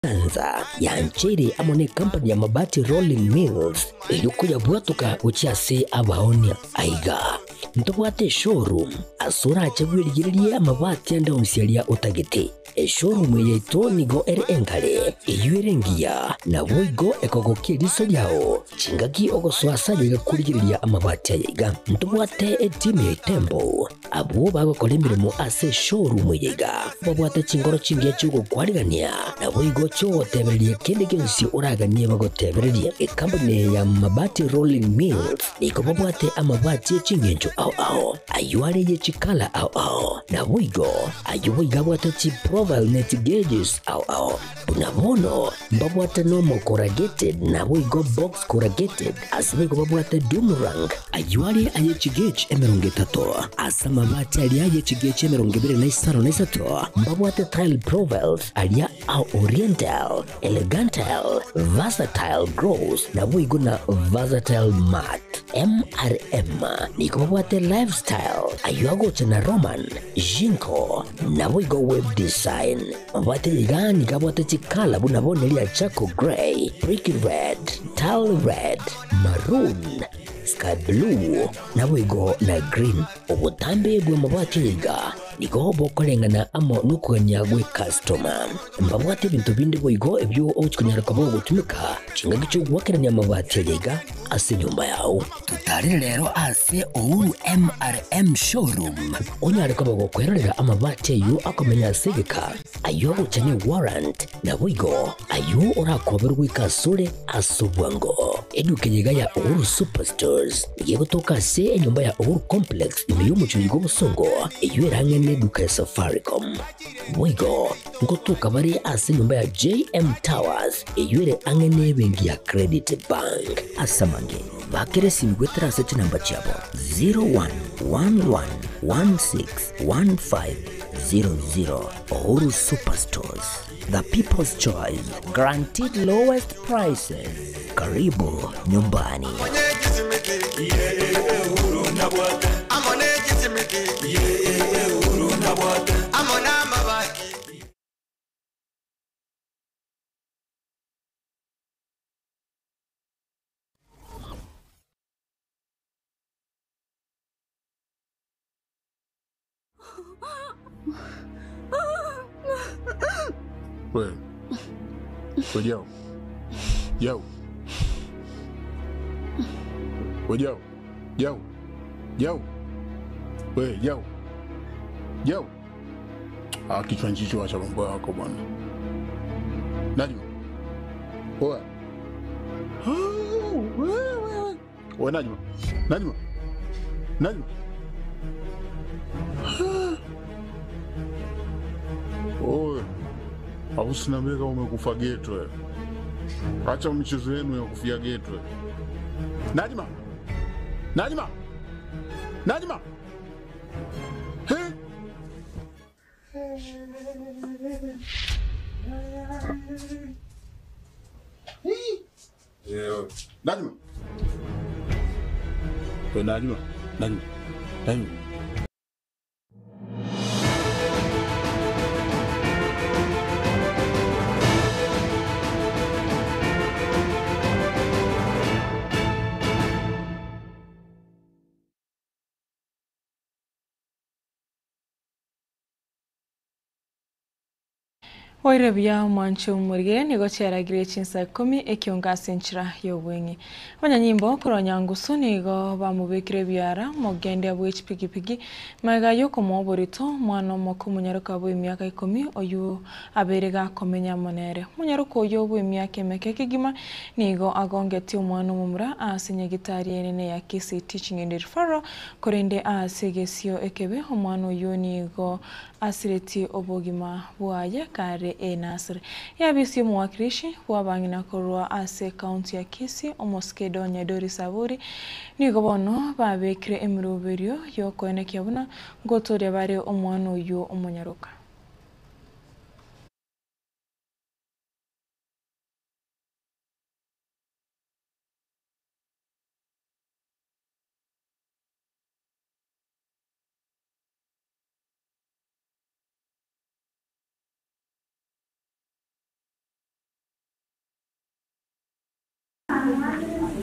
Ekansa yancheire amo necompany ya Mabati Rolling Mills erio koyabwatoka gochia ase abaonia. Aiga ntobwate eshowroom ase orache bwerigererie amabati ande onsi aria otagete. Eshowroom eye yaito nigo ere engare, eyio ere engiya, naboigo ekogokia eriso riao chingaki ogosoa ase ayaiga korigereria amabati aya iga. Ntobwate etimu ya Itembo Abwo bagokora emeremo ase eshowroom eye iga babwate chinkoro chingiya chi'ogokwarigania, naboigo chi'ogotebereria kende gionsi oraganie bagotebererie. Ekampuni eye ya Mabati Rolling Mills nigo babwate amabati e ching'encho ao ao, ayio are ye chikala ao ao, naboigo ayio boigo abwate chiprofile ne chigauges ao ao. Buna bono mbabwate nomo corrugated naboigo box corrugated, ase boigo babwate doom rank, ayio are aye chigauge 30, ase amabati aria aye chigauge 23, mbabwate tile profiles aria a oriental, elegantile, versatile gloss naboigo na versatile matte. MRM nigo babwate lifestyle, ayio agocha na Roman, Jinko, naboigo web design. Mabwate iga nigo abwate chikala buna bono eria charcoal grey, brick red, tile red, maroon, sky blue, naboigo na green. Obotambe bw'amabati aya iga nigo bokoreng'ana amo nokogania gw'ecustoma. Mbabwate ebinto binde boigo ebio ogochi konyara koba ogotumeka chingaki chi'ogoakerania amabati aya iga ase enyomba yao. Totarere rero ase Uhuru MRM Showroom onyare koba gokwerorera amabati ayio akomenya ase egeka, ayio agocha ne warrant, naboigo ayio orakoberwe goika asore ase obwango. Eduka eye iga ya Uhuru Superstores nigo egotoka ase enyomba ya Uhuru Complex ime y'omochie oyo bw'obosongo, eyio ere ang'e neduka ya Safaricom. Boigo ngotoka bare ase enyomba ya JM Towers eyio ere ang'e nebenki ya Credit Bank. Ase amange, bakera esimi goetera ase chinamba chiabo 0111161500. Uhuru Superstores, the people's choice, guaranteed lowest prices. Karibu nyumbani. We. We Jau. Jau. We Jau. Jau. Jau. We Jau. Jau. Ah, kichwa nchicho acha mambo yako bwana. Najma. Oa. Oh, we, we, we. We Najma. Najma. Najma. Oe. Au usiniambie kama umekufa geto wewe. Acha michezo yenu ya kufia geto. wewe. Najma. Najma. Najma. He? Najma. We Najma. Najma. Najma. Oire buya omwanche omorigere nigo chiaragire chinsa ikomi ekionga ase enchera y'obweng'e. Abanyanyimbo korwa Nyangusu nigo bamobekire ebiara omogendia bwe chipigipigi magega y'okomoa oborito omwana omoke omonyaroka bw'emiaka ikomi oyio abeire gakomenya amo nere. Omonyaroka oyio bw'emiaka emeke kegima nigo agongetie omwana omomura ase nyagitari enene ya Kisii Teaching and Referral korende ase egesio ekebe omwana oyio nigo asiretie obogima bwaye kare enasiri. Eabisi y'omowakilishi bw'abang'ina korwa ase ekaunti ya Kisii, omosike Donya Doris Aburi, nigo bono babekire emeroberio y'okoenekia buna ngotoria bare omwana oyio omonyaroka.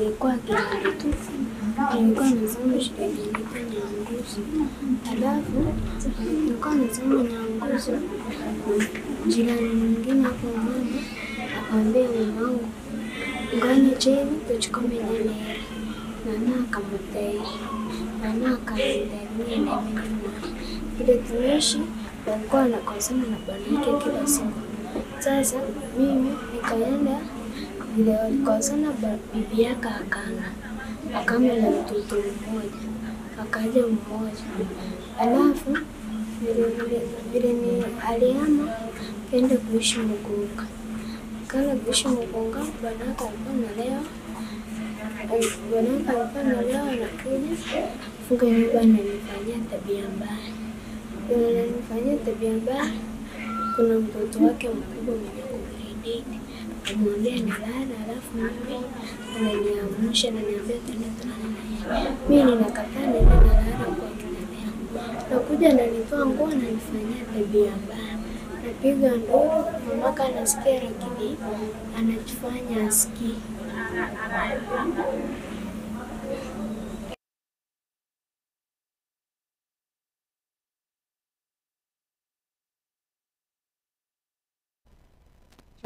Nilikuwa grade 2, nilikuwa nasoma shule inaitwa Nyangusu. Alafu nilikuwa nasoma Nyangusu, jirani mwingine hapo mama akamwambia mamangu ngone chini tuchukue nyanera. Mama akamutera, mama akamutera na mimi vile tunaishi walikuwa wanakosana na bwana yake kila siku. Sasa mimi nikaenda vile walikosana, bibi yake akana akama na mtoto mmoja, akaja mmoja. Alafu vile vile vile ni alihama kaenda kuishi Mugunga, kaenda kuishi Mugunga, bwana yake alikuwa analewa, bwana yake alikuwa analewa, anakuja funga nyumba, ananifanyia tabia mbaya, ananifanyia tabia mbaya. Kuna mtoto wake mkubwa mwenye ako grade eight, namwambia nilale, alafu mimi ananiamsha ananiambia tuende tulale na yeye. Mimi ninakataa, naenda nalala kwa kitanda yangu. Nakuja ananitoa nguo, ananifanyia tabia mbaya, napiga nduru, mamake anasikia, lakini anajifanya asikii.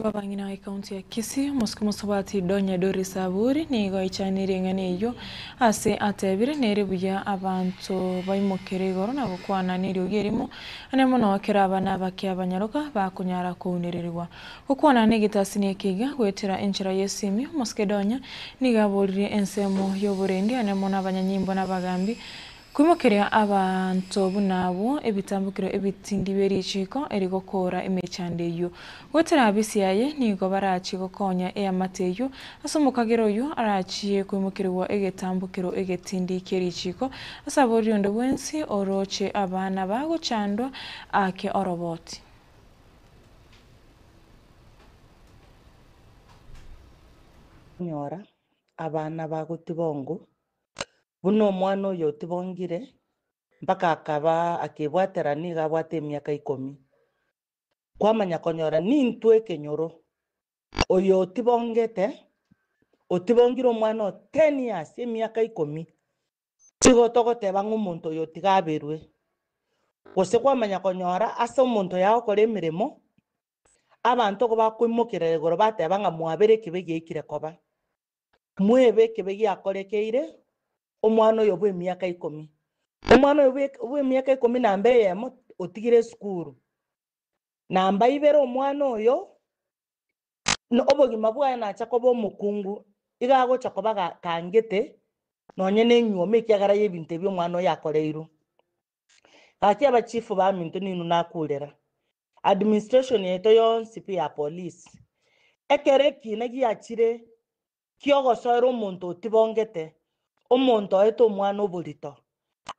Babang'ina wa ekaunti ya Kisii omosike omosobati Donya Doris Aburi nigo aichanirie eng'ana eywo ase atebire nere buya abanto baimokere igoro na gokwana na eriogi erimo ane mono kera abana abake abanyaroka bakonyara kounererigwa. Gokwana na egetasi na ekeiga goetera enchera ya esimi omosike Donya nigo aboririe ensemo ya oborendi ane mono abanyanyimbo na abagambi Kwimokeria abanto buna abwo ebitambukero ebitindi bia richiko erigokora emechando eywo. Goetera abisi aye nigo barachie gokonya eamate eywo ase omokagera oywo arachie koimokerigwa egetambukero egetindi kia richiko ase aboriri onde bwensi oroche abana bagochandwa ake oroboti. Konyora abana bagotibongwa buna omwana oyo otibongire mpaka akaba akebwatera niga abwate emiaka ikomi. Kwamanya konyora nintwe ekenyoro, oyo otibongete, otibongire omwana o ten years emiaka ikomi, igo togoteba ng'a omonto oyo tiga aberwe. Gose kwamanya konyora ase omonto oyo agokora emeremo, abanto igo bakoimokerera igoro bateba ng'a mwabere ekebe giaikire koba. Mwebe ekebe giakorekeire omwana oyo bwa emiaka ikomi. Omwana oyo bwa emiaka ikomi namba eyemo otigire esukuru. Namba ibere omwana oyo, obogima bwaye nacha koba omokungu, iga agocha koba kangete nonye na enyuoma ekiagera ya ebinto ebi omwana oyo akoreirwe. Gaki abachifu baminto ninwe nakurera, administration yaito yonsi pi ya police, ekero ekina giachire kiogosoera omonto otibongete, omonto oete omwana oborito,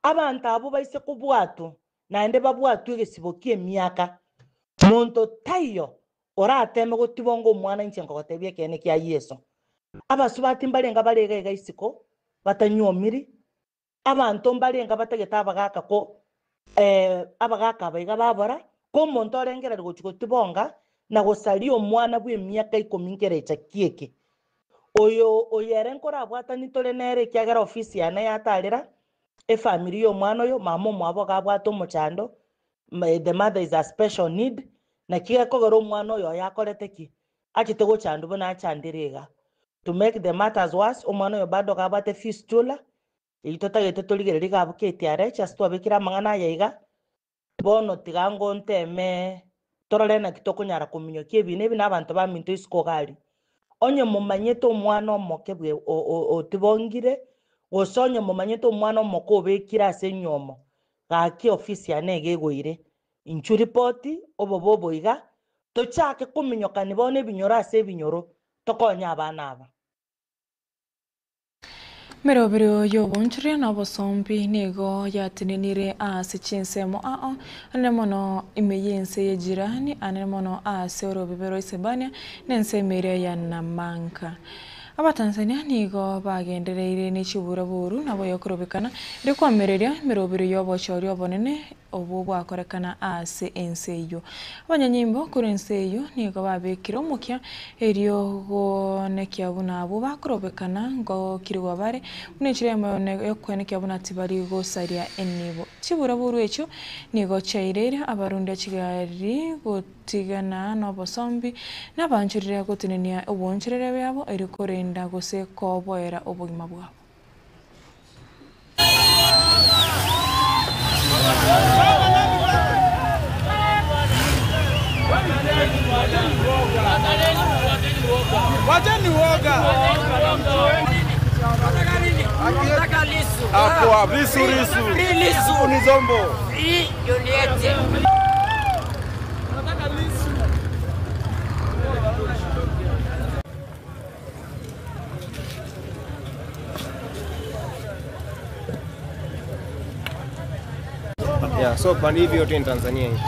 abanto abwo baise kobwatwa naende babwatwe egesibo ki'emiaka, monto taiyo orateme gotibonga omwana inche nkogotebia ekeene kia Yeso. Abasubati mbarenge bare iga iga isiko batanyuomiri, abanto mbarenge batagete abagaka ko abagaka aba iga babora, ko omonto orengereria gochia gotibonga na gosaria omwana bw'emiaka ikomi nkerecha ki eke. Oyo oyo ere nkorabwatani tore nere ekiagera ofisi yane yatarera efamiri y'omwana oyo, mama omwabo iga abwate omochando, the mother is a special need, naki gekogera omwana oyo oyo akorete ki? Achete gochandwa buna achandire iga. To make the matters worse, omwana oyo bado iga abwate fistula, eyio totagete torigererie iga abwo KTRH ase twabekire amang'ana aya iga, bono tiga ngonteme torore naki tokonyara kominyokia ebina ebi na abanto baminto isiko iga aria. Onye momanyete omwana omoke bwe otibongire, gose onye momanyete omwana omoke obekire ase enyomo, gaki ofisi yane iga egoire, inchuo ripoti, obobe obo iga, tochake kominyokani bono ebinyoro ase ebinyoro, tokonye abana aba. Emeroberio y'obonchoreria na obosombi nigo yatenenire ase chinsemo ao anene mono ime y'ense y'ejirani, anene mono ase orobebe rwa Isebania na ensemo eria ya Namanka. Abatanzania nigo bagendereire ne chiburaburu nabo yokorobekana erio koamereria emeroberi y'obochori obonene obwo bwakorekana ase ense eyio. Abanyanyimbo korwa ense eyio nigo babekire omokia erio gonekia buna abwo bakorobekana ngokirigwa bare buna enchera eyemo yokwenekia buna tibari gosaria enibo. Chiburaburu echio nigo chiaireire abarundia chigari gotigana nobosombi na abanchorire gotenenia oboncherere bwabo erio korenda gose koboera obogima bwabo. Yeah, so pande hivi yote ni Tanzania hii.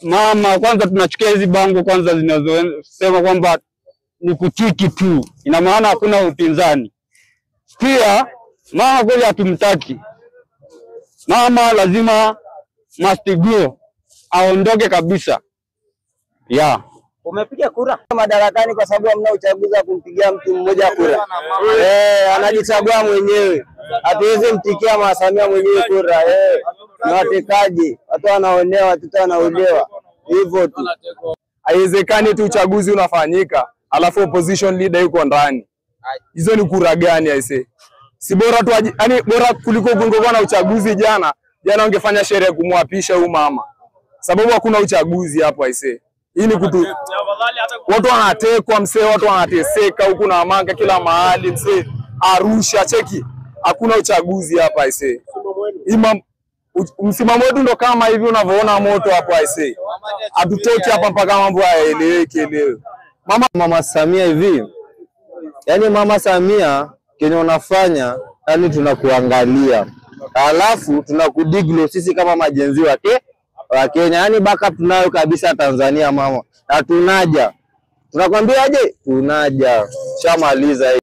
Mama, kwanza tunachukia hizi bango kwanza zinazosema kwamba ni kutiki tu, ina maana hakuna upinzani. Pia mama kweli hatumtaki mama, lazima must go, aondoke kabisa yeah. Umepiga kura madarakani kwa sababu hamna uchaguzi wa kumpigia mtu mmoja kura. Eh, anajichagua mwenyewe, hatuwezi mtikia Mama Samia mwenyewe kura. Eh, ni watekaji, watu wanaonewa, watoto wanauliwa hivyo tu. Haiwezekani tu uchaguzi unafanyika alafu opposition leader yuko ndani. Hizo ni kura gani aise? Si bora tu yani, bora kuliko kungekuwa na uchaguzi jana. Jana ungefanya sherehe kumwapisha huyu mama, sababu hakuna uchaguzi hapo aise. Hii ni kutu, watu wanatekwa msee, watu wanateseka huku na manga kila mahali msee, Arusha cheki, hakuna uchaguzi hapa aise. Msimamo wetu ndo kama hivi unavyoona moto hapo aise, hatutoki hapa mpaka mambo yaeleweke leo. Mama, Mama Samia hivi, yaani Mama Samia kenye unafanya, yani tunakuangalia alafu tunakudiglo sisi kama majenzi wake wa Kenya, yaani backup tunayo kabisa Tanzania mama, na tunaja, tunakwambiaje? Tunaja, shamaliza hii.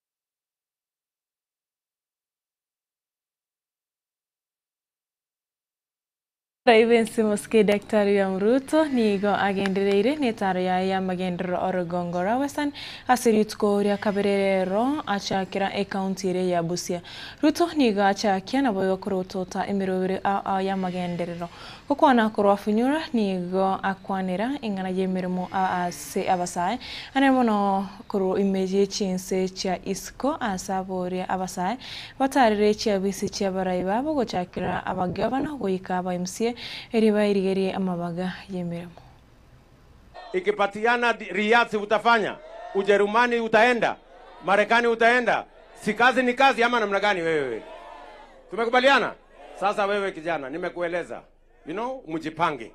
Raibensi Mosque Daktari William Ruto nigo agendereire netaro yaye ya magenderero orogongo rwa Western ase rituko ria kabere rero achakera ekaunti ere ya Busia. Ruto nigo achakia nabo yokorotota emirobere ao ya magenderero gokwana korwa funyura nigo akwanera eng'ana ya emirimo ase abasae ane mono korwa imeji echinse chia isiko ase aboria abasae batarire chiabisi chia barai babo gochakera abagavana goika aba MCA eri bairigerie amabaga y'emirimo. Ikipatiana Riyadh utafanya, Ujerumani utaenda, Marekani utaenda, si kazi ni kazi ama namna gani wewe? Tumekubaliana? Sasa wewe kijana, nimekueleza, you know, mjipange.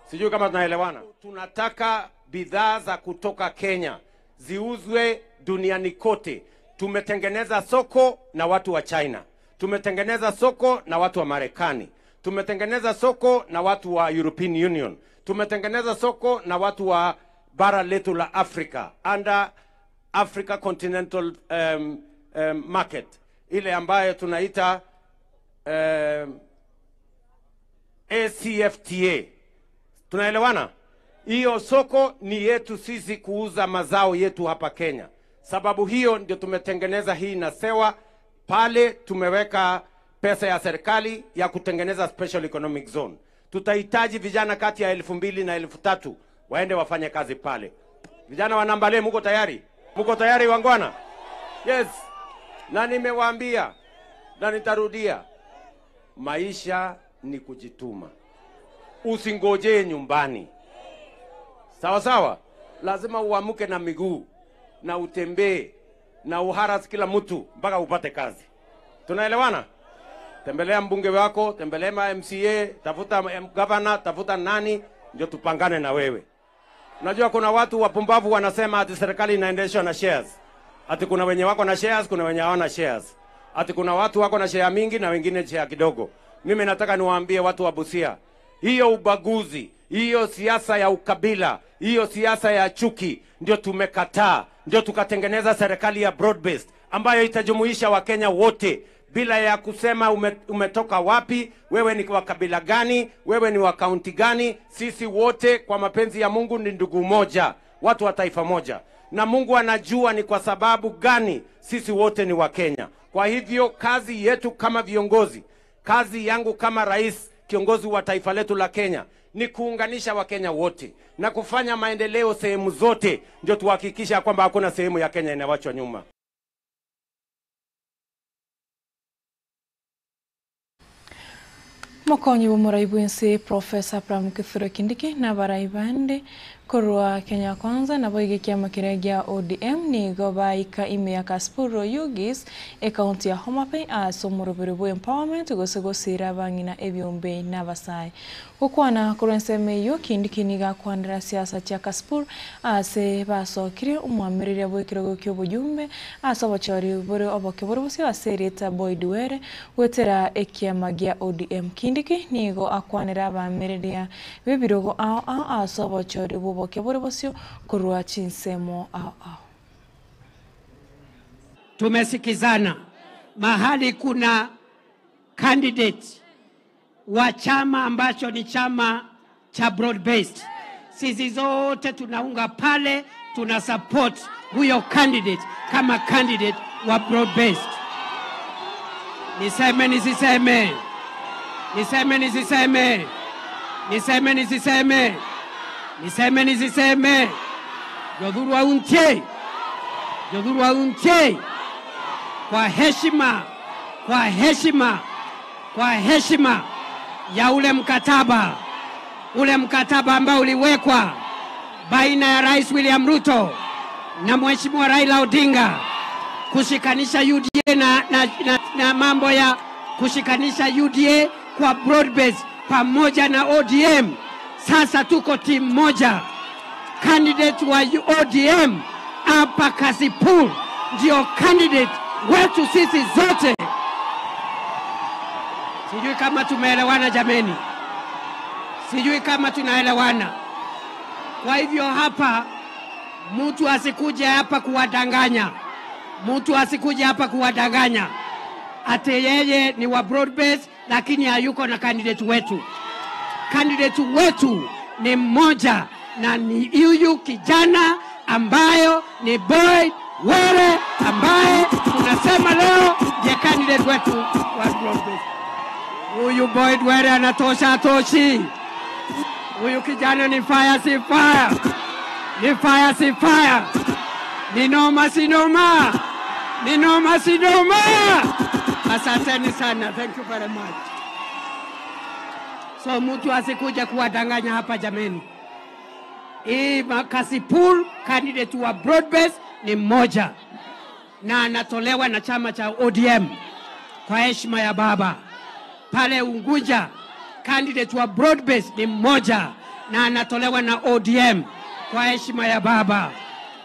Sijui kama tunaelewana. Tunataka bidhaa za kutoka Kenya ziuzwe duniani kote. Tumetengeneza soko na watu wa China, tumetengeneza soko na watu wa Marekani, tumetengeneza soko na watu wa European Union, tumetengeneza soko na watu wa bara letu la Afrika under Africa Continental Market ile ambayo tunaita ACFTA. Tunaelewana? Hiyo soko ni yetu sisi kuuza mazao yetu hapa Kenya. Sababu hiyo ndio tumetengeneza hii Nasewa pale, tumeweka pesa ya serikali ya kutengeneza special economic zone. Tutahitaji vijana kati ya 2000 na 3000 waende wafanye kazi pale. Vijana wa Nambale, muko tayari? Muko tayari wangwana? Yes. Na nimewaambia na nitarudia, maisha ni kujituma, usingojee nyumbani. Sawa sawa, lazima uamke na miguu na utembee na uharas kila mtu mpaka upate kazi. Tunaelewana? Tembelea mbunge wako, tembelea ma MCA, tafuta governor, tafuta nani, ndio tupangane na wewe. Unajua kuna watu wapumbavu wanasema ati serikali inaendeshwa na shares, ati kuna wenye wako na shares, kuna wenye hawana shares, ati kuna watu wako na share mingi na wengine share kidogo. Mimi nataka niwaambie watu wa Busia, hiyo ubaguzi, hiyo siasa ya ukabila, hiyo siasa ya chuki ndio tumekataa, ndio tukatengeneza serikali ya broad based ambayo itajumuisha Wakenya wote bila ya kusema umetoka wapi, wewe ni wa kabila gani, wewe ni wa kaunti gani. Sisi wote kwa mapenzi ya Mungu ni ndugu moja, watu wa taifa moja, na Mungu anajua ni kwa sababu gani sisi wote ni Wakenya. Kwa hivyo kazi yetu kama viongozi, kazi yangu kama rais, kiongozi wa taifa letu la Kenya, ni kuunganisha Wakenya wote na kufanya maendeleo sehemu zote, ndio tuhakikisha kwamba hakuna sehemu ya Kenya inawachwa nyuma. Mokonyi bw'omorai bwense Professor Abraham Kithure Kindiki na abarai bande korwa Kenya Kwanza nabo iga ekiama keria gia ODM nigo baika ime ya Kasipul Oyugis ekaunti ya Homa Bay ase omoroberi bwa empowerment gose gosira abang'ina ebiombe na abasae. Gokwana korwa ensemo eywo Kindiki nigo akwanera siasa chia Kasipul ase basokire omwamireria bwa ekerogo kia obojumbe ase obochori bore oboke bore bosio ase erieta Boyd Were gwetera ekiama gia ODM. Kindiki nigo akwanera abamireria b'ebirogo ao ao ase obochori bwa oboke bore bosio korwa chinsemo ao ao. Tumesikizana mahali kuna candidate wa chama ambacho ni chama cha broad based, sisi zote tunaunga pale, tuna support huyo candidate kama candidate wa broad based. Niseme nisiseme? Niseme nisiseme? Niseme nisiseme? Niseme nisiseme? Jodhuru unche, Jodhuru unche, kwa heshima, kwa heshima, kwa heshima ya ule mkataba, ule mkataba ambao uliwekwa baina ya Rais William Ruto na Mheshimiwa Raila Odinga kushikanisha UDA na mambo ya kushikanisha UDA kwa broad base pamoja na ODM. Sasa tuko timu moja. Candidate wa ODM hapa Kasipul ndio candidate wetu sisi zote. Sijui kama tumeelewana jameni, sijui kama tunaelewana. Kwa hivyo hapa mtu asikuje hapa kuwadanganya, mtu asikuje hapa kuwadanganya ate yeye ni wa broad base lakini hayuko na candidate wetu. Candidate wetu ni mmoja na ni huyu kijana ambayo ni Boyd Were ambaye tunasema leo ndiye candidate wetu wa broad base. Huyu Boyd Were anatosha, atoshi. Huyu kijana ni fire, si fire, ni fire, si fire, ni noma, si noma, ni noma, si noma. Asanteni sana, thank you very much. So mtu asikuja kuwadanganya hapa jameni. Hii Kasipul candidate wa broad base ni mmoja na anatolewa na chama cha ODM kwa heshima ya baba. Pale Unguja candidate wa broad base ni mmoja na anatolewa na ODM kwa heshima ya baba.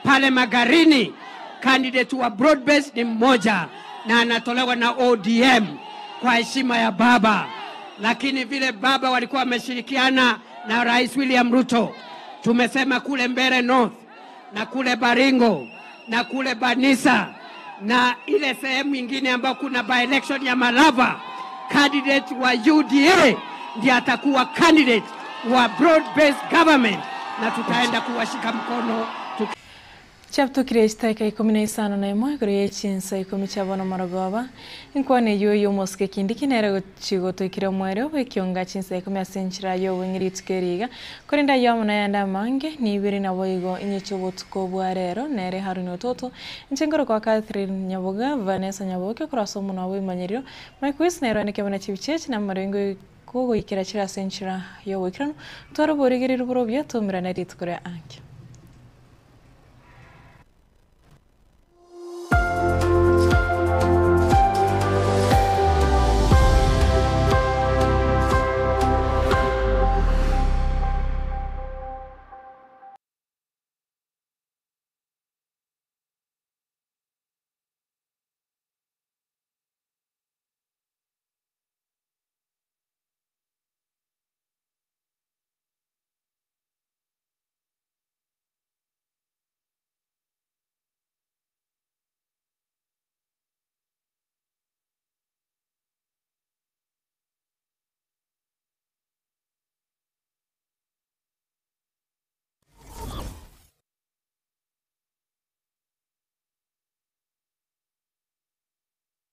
Pale Magarini candidate wa broad base ni mmoja na anatolewa na ODM kwa heshima ya baba. Lakini vile baba walikuwa wameshirikiana na Rais William Ruto, tumesema kule Mbeere North na kule Baringo na kule Banisa na ile sehemu nyingine ambayo kuna by election ya Malava, candidate wa UDA ndiye atakuwa candidate wa broad based government, na tutaenda kuwashika mkono. Chiabutokire chitaika ikomi na isano na emo igoro ye chinsa ikomi chia bono marogoba. Enkwana eyio y'omosike Kindiki nere gochi gotoikera omoerio bw'ekionga chinsa ikomi ase enchera y'obong'e rituko eri iga. Korende ayio amo nayande amange, nibere naboigo inye chi'obotuko bwa rero, nere Haruni Ototo, inche nkorokwa Catherine Nyaboga, Vanessa Nyaboke korwa ase omonwa bw'ebimanyerio, Mike Wise nere one kebuna chibicha echi namarengo kogoikera chire ase enchera y'oboikeranu, tware oborigereria borobio toumerane rituko ria ankio.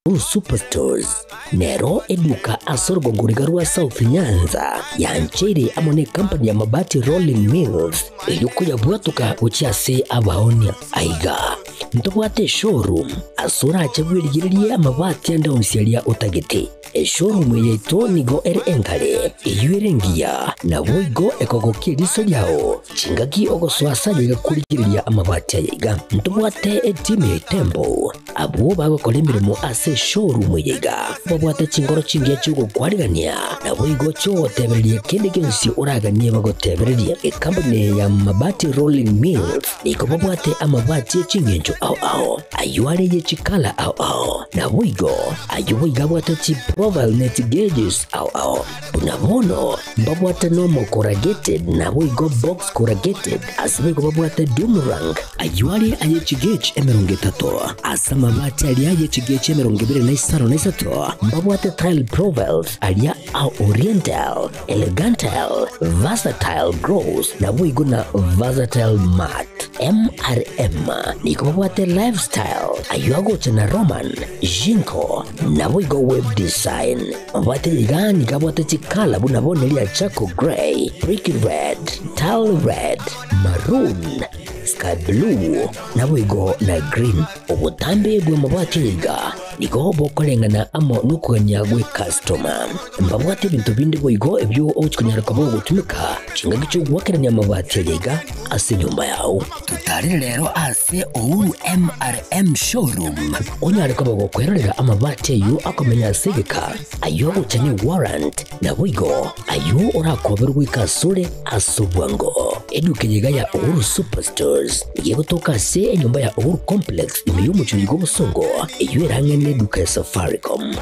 Blue Superstores nero eduka ase orogongo riga rwa South Nyanza yancheire amo ne company ya Mabati Rolling Mills erio koyabwatoka gochia ase abaonia. Aiga ntobwate eshowroom ase orache bwerigererie amabati ande onsi aria otagete. Eshowroom eye yaito nigo ere engare, eyio ere engiya, naboigo ekogokia eriso riao chingaki ogosoa ase aye iga korigereria amabati aya iga. Ntobwate etimu ya Itembo Abwo bagokora emeremo ase eshowroom eye iga babwate chinkoro chingiya chi'ogokwarigania, naboigo chi'ogotebereria kende gionsi oraganie bagotebererie. Ekampuni eye ya Mabati Rolling Mills nigo babwate amabati e ching'encho ao ao, ayio are ye chikala ao ao, naboigo ayio boigo abwate chiprofile ne chigauges ao ao. Buna bono mbabwate nomo corrugated naboigo box corrugated, ase boigo babwate doom rank, Ayio are aye chigechi emerongo etato, ase amabati aria aye chigechi emerongo ebere na isano na isato, mbabwate tile profiles aria a oriental, elegantal, versatile gloss, naboigo na versatile matte. MRM nigo babwate lifestyle, ayio agocha na Roman, Jinko, naboigo web design. Mabwate iga nigo abwate chikala buna bono eria charcoal grey, brick red, tile red, maroon, Sky blue, naboigo na green. Obotambe bw'amabati aya iga nigo bokoreng'ana amo nokogania gw'ecustoma. Mbabwate ebinto binde boigo ebio ogochi konyara koba ogotumeka chingaki chi'ogoakerania amabati aya iga ase enyomba yao. Totarere rero ase Uhuru MRM Showroom onyare koba gokwerorera amabati ayio akomenya ase egeka, ayio agocha ne warrant, naboigo ayio orakoberwe goika asore ase obwango. Eduka eye iga ya Uhuru Superstores nigo egotoka ase enyomba ya Uhuru Complex ime y'omochie oyo bw'obosongo, eyio ere ang'e n'eduka ya Safaricom.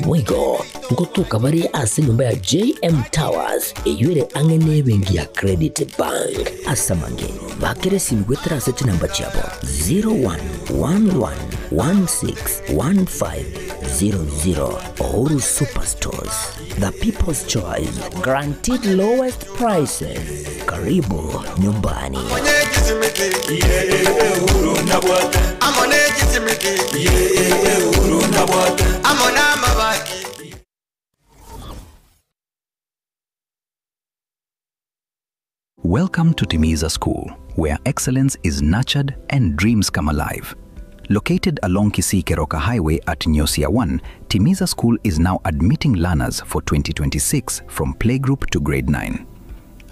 Boigo ngotoka bare ase enyomba ya JM Towers eyio ere ang'e n'ebenki ya Credit Bank. Ase amange, bakera esimi goetera ase chinamba chiabo 0111161500. Uhuru Superstores, the people's choice, guaranteed lowest prices. Karibu nyumbani. Welcome to Timiza School, where excellence is nurtured and dreams come alive. Located along Kisii Keroka Highway at Nyosia 1, Timiza School is now admitting learners for 2026 from playgroup to grade 9.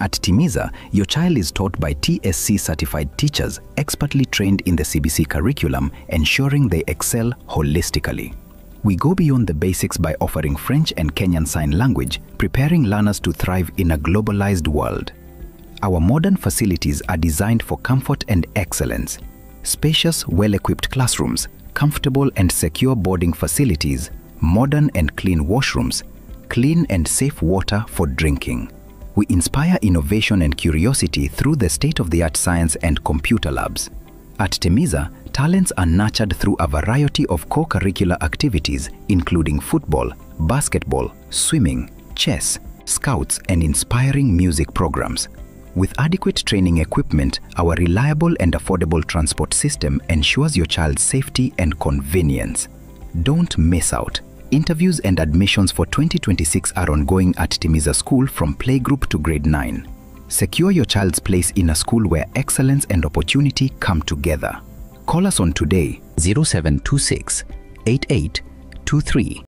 At Timiza, your child is taught by TSC certified teachers expertly trained in the CBC curriculum, ensuring they excel holistically. We go beyond the basics by offering French and Kenyan Sign Language, preparing learners to thrive in a globalized world. Our modern facilities are designed for comfort and excellence. Spacious, well equipped classrooms, comfortable and secure boarding facilities, modern and clean washrooms, clean and safe water for drinking. We inspire innovation and curiosity through the state of the art science and computer labs. At Temiza, talents are nurtured through a variety of co curricular activities, including football, basketball, swimming, chess, scouts, and inspiring music programs. With adequate training equipment, our reliable and affordable transport system ensures your child's safety and convenience. Don't miss out. Interviews and admissions for 2026 are ongoing at Timiza School from playgroup to grade 9. Secure your child's place in a school where excellence and opportunity come together. Call us on today 0726 88 23.